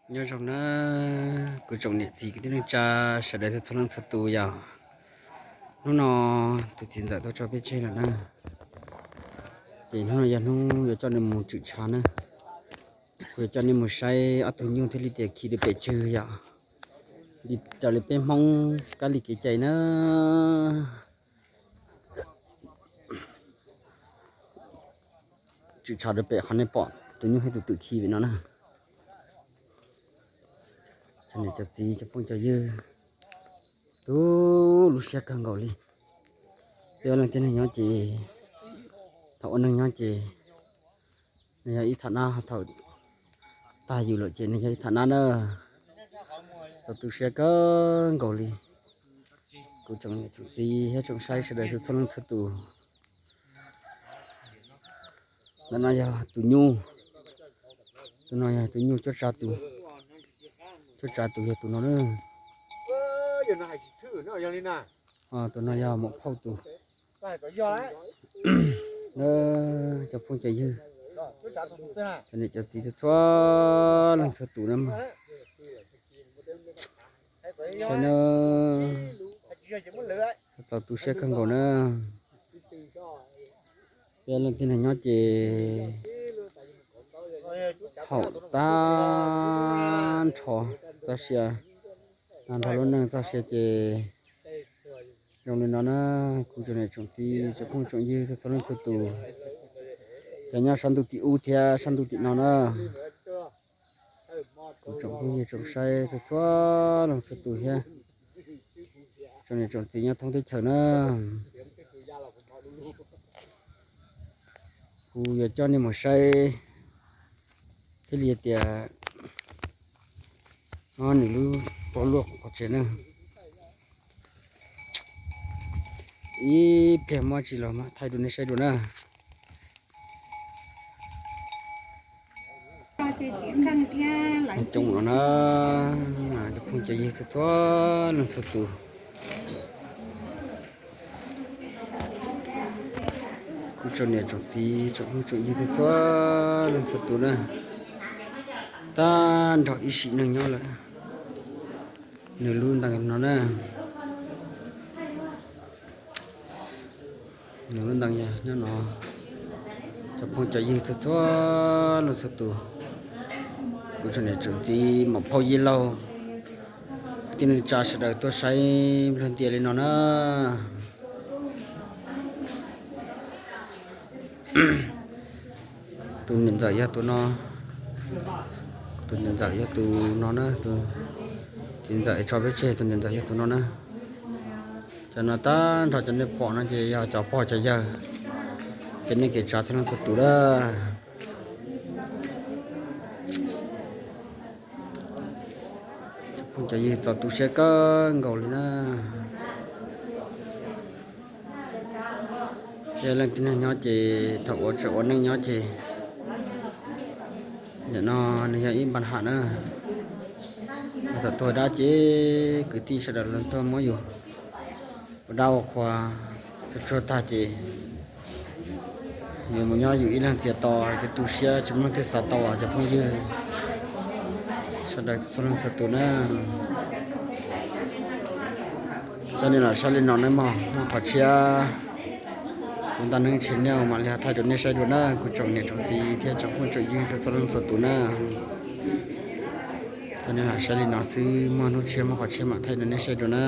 Nyob zoo na, kuv tsoom niam txiv kwv tij neej tsa sawv daws txhua leej txhua tus yom. Hnub no tus txiv ntxawm tau tso peb tseg lawm na, ces hnub no yog hnub yuav coj nws mus tswm tshav na. Kuv yuav coj nej mus saib ob tug nyuj thiaj li tias khi rau pem tswg yom, li raws li peb Hmoob kab li kev cai na. Tswm tshav rau pem qhov nej pom tus nyuj thiab tus twm khi pem no na. Cov niam cov txiv cov phooj cov ywg, tu lub siab kawg nkaus li. Peb ua leej tib neeg nyob ces, thaum ua neeg nyob ces nws yog ib thaj nab, thaum tag yus lawm ces nws yog ib thaj nab na. Txaus tu siab kawg nkaus li. Kuv tsoom niam tsoom txiv thiab tsoom saib sawv daws txhua leej txhua tus, ntawm no yog tus nyuj, tus no yog tus nyuj cuab tsav tus, cuab tsav tus yog tus no na. Tus no yog maum phauj tus. Cov phooj cov ywg, cov niam cov txiv txhua leej txhua tus na, saib na, txaus tu siab kawg nkaus na. Peb leej tib neeg nyob ces thaum tag nrho txoj sia, tag nrho lub neej txoj sia ces zoo li no na. Kuv tsoom niam tsoom txiv tsoom phooj tsoom ywg txhua leej txhua tus, cov nyob sab ntuj tim ub thiab sab ntuj tim no na, kuv tsoom phooj ywg tsoom saib txhua leej txhua tus thiab tsoom niam tsoom txiv nyob thoob teb chaws na. Kuv yuav coj nej mus saib thiaj li tias nws lub pob luaj qhov tsev na. Ib pliag muab tsis los mas thaij rau nej saib dua na. Coob no na, cov phooj cov ywg txhua leej txhua tus, kuv tsoom niam tsoom txiv tsoom phooj tsoom ywg txhua leej txhua tus na, tag nrho ib sim neej nyob lawm. Nws lub ntees no na, nws lub ntees yog nyob no. Cov phooj cov ywg txhua txhua leej txhua tus, kuv tsoom niam tsoom txiv maum phauj yij laug, kwv tij neej tsa sawv daws tuaj saib nplog ntias li no na. Tus niam ntxawm yog tus no, tus niam ntxawm yog tus no na, tus txiv ntxawm tso peb tseg tus niam ntxawm yog tus no na. Cov no tag nrho cov nej pom no ces yog cov pog cov yawg, ces nej kev tsav txhua leej txhua tus lawm. Cov phooj cov ywg txaus tu siab kawg nkaus li na. Yog leej tib neeg nyob ces thaum ua tseem ua neej nyob ces, nim no nws yog ib npa ham na. Thaum tuag dab ces kwv tij sawv daws los tuaj muab yus ua dab ua qhua tsuag tsuag tag ces yus mus nyob yus ib leeg txias to, hais tias tu siab tsis muaj leej twg xav tau cov phooj ywg sawv daws txhua leej txhua tus na. Coj nej los saib li no nawb mog, muaj qhov tshiab kuv Ntaj Neeb channel mam li ho thaij rau nej saib dua na, kuv tsoom niam tsoom txiv thiab tsoom phooj tsoom ywg txhua leej txhua tus na. Coj nej los saib li no xwb, muaj hnub tshiab muaj qhov tshiab mam thaij rau nej saib dua na.